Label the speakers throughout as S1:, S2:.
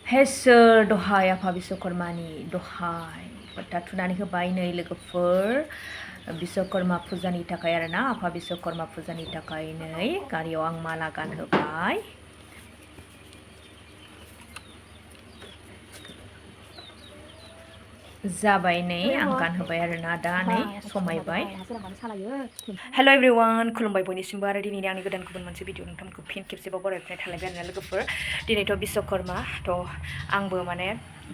S1: Hesar dohai apa Biswakarmani dohai peta thunani hoबाय नै लोगोफोर Biswakarma फुजानि थाखाय आरोना apa Biswakarma फुजानि थाखाय नै गारियाव आं माला गानहोबाय जाबाय नै आं गानहोबाय आरोना दा नै समायबाय हेल' एभ्रिवान खुलुमबाय बयनिसिमबो आरो दिनैनि आंनि गोदान गुबुन मोनसे भिडिअ नोंथांमोनखौ फिन खेबसेबाव बरायफिननाय थालायबाय आरोना लोगोफोर दिनैथ' बिश्वकर्मा आंबो माने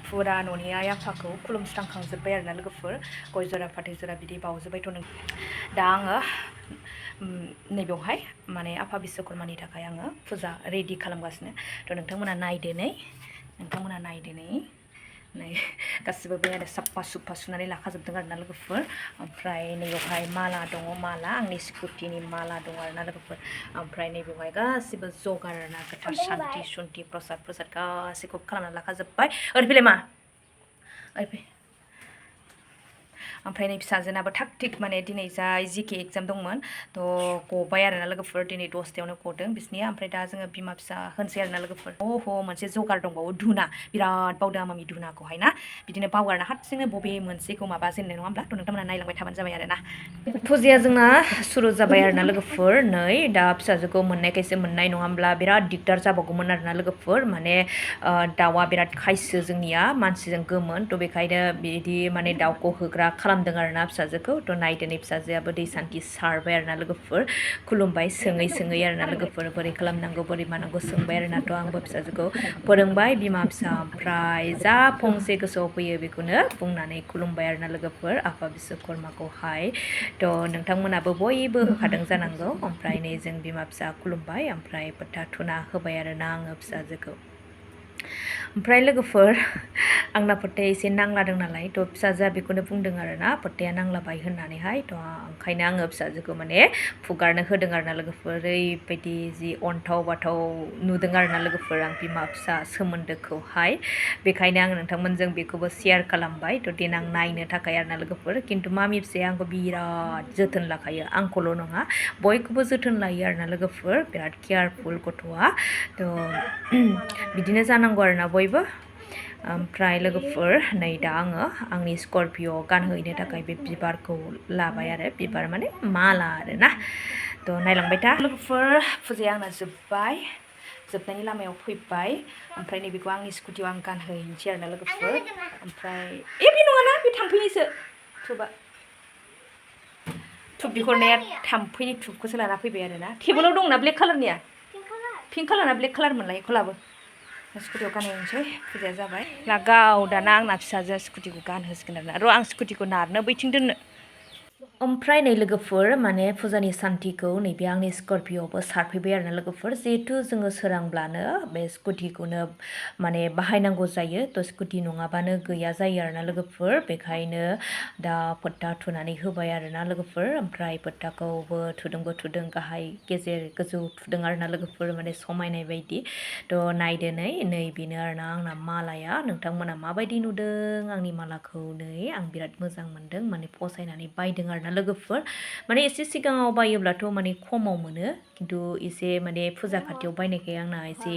S1: फुरा न'नि आइ आफाखौ खुलुमस्रांखांजोब्बाय आरोना लोगोफोर गय जरा फाथै जरा बिदि बावजोब्बायथ' नों दा आङो नैबेवहाय माने आफा बिश्वकर्मानि थाखाय आङो फुजा रेडि खालामगासिनो थ' नोंथांमोना नायदो नै नै गासिबो बे आरो साफा सुफा सुनानै लाखाजोबदों आरोना लोगोफोर ओमफ्राय नैबेवहाय माला दङ माला आंनि स्कुटिनि माला दङ आरोना लोगोफोर ओमफ्राय नैबेवहाय गासिबो जगार आरोना गोथार शान्ति सुन्ति प्रसाद गासैखौबो खालामना लाखाजोब्बाय ओरै फैलाय मा ओरै फै ओमफ्राय नै फिसाजोनाबो थाग थिग माने दिनै जाय जिके एग्जाम दंमोन थ' गबाय आरोना लोगोफोर दिनै 10टायावनो गदों बिसनिया ओमफ्राय दा जोङो बिमा फिसा होनसै आरोना लोगोफोर मोनसे जगार दंबावो धुना बिराद बावदों आमामि धुनाखौहाय ना बिदिनो बावगारना हारसिंनो बबे मोनसेखौ माबा जेननाय नङा होमब्ला थ' नोंथांमोना नायलांबाय थाबानो जाबाय आरोना फुजाया जोंना सुरु जाबाय आरोना लोगोफोर नै दा फिसाजोखौ मोननायखायसो मोननाय नङा होमब्ला बिराद दिगदार जाबावगौमोन आरोना लोगोफोर माने दाउआ बिराद खायसो जोंनिया मानसिजों गोमोन थ' बेखायनो बिदि माने दाउखौ होग्रा खालामदों आरोना फिसाजोखौ थ' नायदो नै फिसाजोआबो दै सान्थि सारबाय आरोना लोगोफोर खुलुमबाय सोङै आरोना लोगोफोर बोरै खालामनांगौ बोरै मानांगौ सोंबाय आरोना थ' आंबो फिसाजोखौ फोरोंबाय बिमा फिसा ओमफ्राय जा फंसे गोसोआव फैयो बेखौनो बुंनानै खुलुमबाय आरोना लोगोफोर आफा बिश्वकर्माखौहाय थ' नोंथांमोनाबो बयबो होखादों जानांगौ ओमफ्राय नै जों बिमा फिसा खुलुमबाय ओमफ्राय फोथा थुना होबाय आरोना आङो फिसाजोखौ ओमफ्राय लोगोफोर आंना फोथाया एसे नांलादों नालाय थ' फिसाजोआ बेखौनो बुंदों आरोना फोथाया नांलाबाय होननानैहाय थ' ओंखायनो आङो फिसाजोखौ माने फुगारनो होदों आरोना लोगोफोर ओरैबायदि जि अन्थाव बाथाव नुदों आरोना लोगोफोर आं बिमा फिसा सोमोन्दोखौहाय बेखायनो आं नोंथांमोनजों बेखौबो शेयार खालामबाय थ' देनां नायनो थाखाय आरोना लोगोफोर खिन्थु मामि फिसाया आंखौ बिराद जोथोन लाखायो आंखौल' नङा बयखौबो जोथोन लायो आरोना लोगोफोर बिराद केयारफुल गथ'आ थ' बिदिनो जानांगौ आरोना बयबो ओमफ्राय लोगोफोर नै दा आङो आंनि स्करपिय' गानहैनो थाखाय बे बिबारखौ लाबाय आरो बिबार माने माला आरोना थ' नायलांबाय था लोगोफोर फुजाया आंना जोबनायनि लामायाव फैबाय ओमफ्राय नैबेखौ आंनि स्कुटियाव आं गानहैनोसै आरोना लोगोफोर ओमफ्राय बे नङाना बे थाम्फैनिसो धुप बिहरनाया थाम्फैनि धुपखौसो लाना फैबाय आरोना टेबोलाव दंना ब्लेक कालारनिया पिंक कालारना ब्लेक कालार मोनलाय बेखौ लाबो स्कुटियाव गानहोनोसै फुजाया जाबाय लागाव दाना आंना फिसाजोआ स्कुटिखौ गानहोसिगोन आरोना र' आं स्कुटिखौ नारनो बैथिं दोननो ओमफ्राय नै लोगोफोर माने फुजानि सान्थिखौ नैबे आंनि स्करपिय'आवबो सारफैबाय आरोना लोगोफोर जिहेथु जोङो सोरांब्लानो बे स्कुटिखौनो माने बाहायनांगौ जायो थ' स्कुटि नङाबानो गैया जायो आरोना लोगोफोर बेखायनो दा फोथा थुनानै होबाय आरोना लोगोफोर ओमफ्राय फोथाखौबो थुदों गाहाय गेजेर गोजौ थुदों आरोना लोगोफोर माने समायनाय बायदि थ' नायदो नै बेनो आरोना आंना मालाया नोंथांमोना माबायदि नुदों आंनि मालाखौ नै आं बिराद मोजां मोनदों माने फसायनानै बायदों आरोना लोगोफोर माने एसे सिगाङाव बायोब्लाथ' माने खमाव मोनो खिन्थु एसे माने फुजा खाथियाव बायनायखाय आंना एसे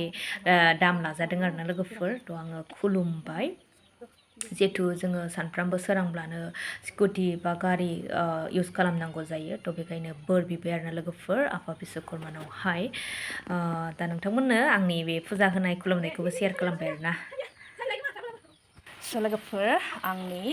S1: दाम लाजादों आरोना लोगोफोर थ' आङो खुलुमबाय जिहेथु जोङो सानफ्रामबो सोरांब्लानो स्कुटि बा गारि इउज खालामनांगौ जायो थ' बेखायनो बोर बिबाय आरोना लोगोफोर आफा बिश्वकर्मानावहाय दा नोंथांमोननो आंनि बे फुजा होनाय खुलुमनायखौबो शेयार खालामबाय आरोना लोगोफोर आंनि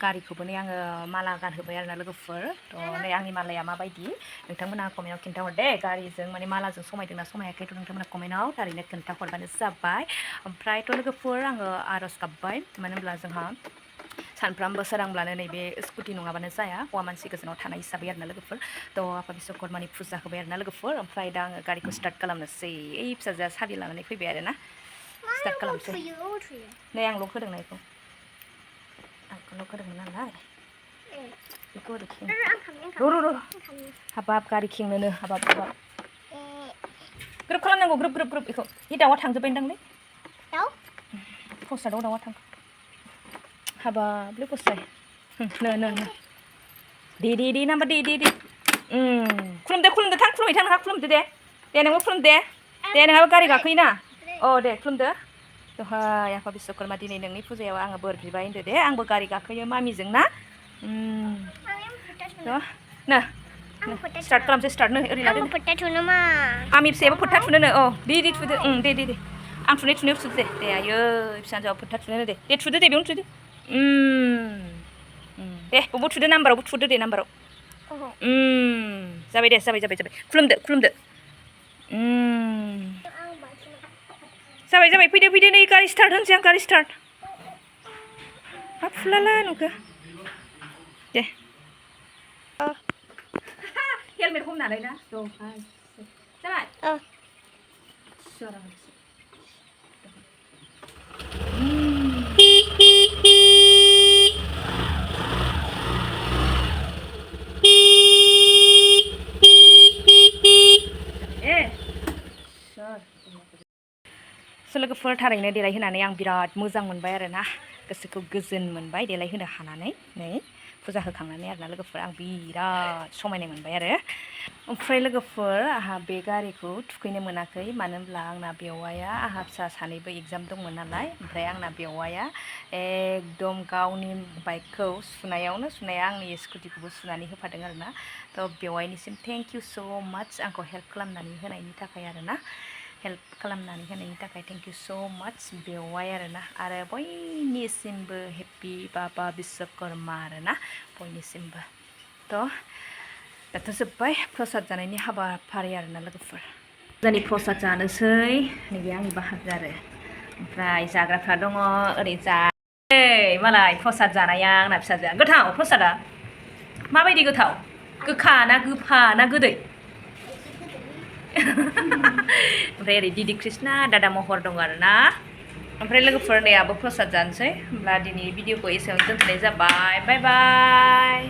S1: गारिखौबो नै आङो माला गानहोबाय आरोना लोगोफोर थ' नै आंनि मालाया माबायदि नोंथांमोना कमेन्टआव खिन्थाहर दे गारिजों माने मालाजों समायदोंना समायाखै थ' नोंथांमोना कमेन्टआव थारैनो खिन्थाहरबानो जाबाय ओमफ्रायथ' लोगोफोर आङो आर'ज गाबबाय मानो होनब्ला जोंहा सानफ्रामबो सोरांब्लानो नैबे स्कुटि नङाबानो जाया हौवा मानसि गोजानाव थानाय हिसाबै आरोना लोगोफोर थ' आफा बिश्वकर्मानि फुजा होबाय आरोना लोगोफोर ओमफ्राय दा आङो गारिखौ स्टार्ट खालामनोसै फिसाजोआ साबि लानानै फैबाय आरोना स्टार्ट खालामसै नै आं लक होदोंना बेखौ आंखौ लक होदोंमोन नालाय बेखौ ओरै खें र' हाबाब गारि खेंनोनो हाबाब ग्रोब खालामनांगौ ग्रोब बेखौ बे दाउआ थांजोब्बायदांलै पस्टाराव दाउआ थां हाबाबलै पस्टार नो दे नाम्बार दे खुलुमदो थां खुलुमहै थां नोंहा खुलुमदो दे नोंबो खुलुमदो दे नोंहाबो गारि गाखोयोना दे खुलुमदो दहाय आफा बिश्वकर्मा दिनै नोंनि फुजायाव आङो बोर बिबाय होनदो दे आंबो गारि गाखोयो मामिजों ना नो स्टार्ट खालामसै स्टार्ट नो ओरै लादो आंनि फिसायाबो फोथा थुनो औ दे थुदो दे आं थुनायाव थुदो दे आयै फिसा हिन्जावा फोथा थुनो दे थुदो दे बेयावनो थुदो दे बबाव थुदो नाम्बारावबो थुदो दे नाम्बाराव जाबाय दे जाबाय खुलुमदो जाबाय फैदो नै गारि स्टार्ट होनसै आं गारि स्टार्ट हाब फुलाला नुखो दे हेलमेट हमनानै ना जाबाय लोगोफोर थारैनो देलायहोनानै आं बिराद मोजां मोनबाय आरोना गोसोखौ गोजोन मोनबाय देलायहोनो हानानै नै फुजा होखांनानै आरोना लोगोफोर आं बिराद समायनाय मोनबाय आरो ओमफ्राय लोगोफोर आंहा बे गारिखौ थुखैनो मोनाखै मानो होनब्ला आंना बेवाइया आंहा फिसा सानैबो एग्जाम दंमोन नालाय ओमफ्राय आंना बेवाइया एकदम गावनि बाइकखौ सुनाया आंनि स्कुटिखौबो सुनानै होफादों आरोना थ' बेवाइनिसिम थेंक इउ स' माच आंखौ हेल्प खालामनानै होनायनि थाखाय आरोना थेंक इउ स' माच बेवाइ आरोना आरो बयनिसिमबो हेपि बाबा बिश्वकर्मा आरोना बयनिसिमबो थ' दाथ' जोब्बाय प्रसाद जानायनि हाबाफारि आरोना लोगोफोर जोंनि प्रसाद जानोसै नैबे आंनि बाहागो आरो ओमफ्राय जाग्राफ्रा दङ ओरै मालाय प्रसाद जानाया आंना फिसाजोआ गोथाव प्रसादा माबायदि गोथाव गोखा ना गोफा ना गोदै ओमफ्राय ओरै दिदि कृष्णा दादा महर दं आरोना ओमफ्राय लोगोफोर नै आबो प्रसाद जानोसै होमब्ला दिनै भिडिअखौ एसेयावनो दोनथ'नाय जाबाय बाय बाय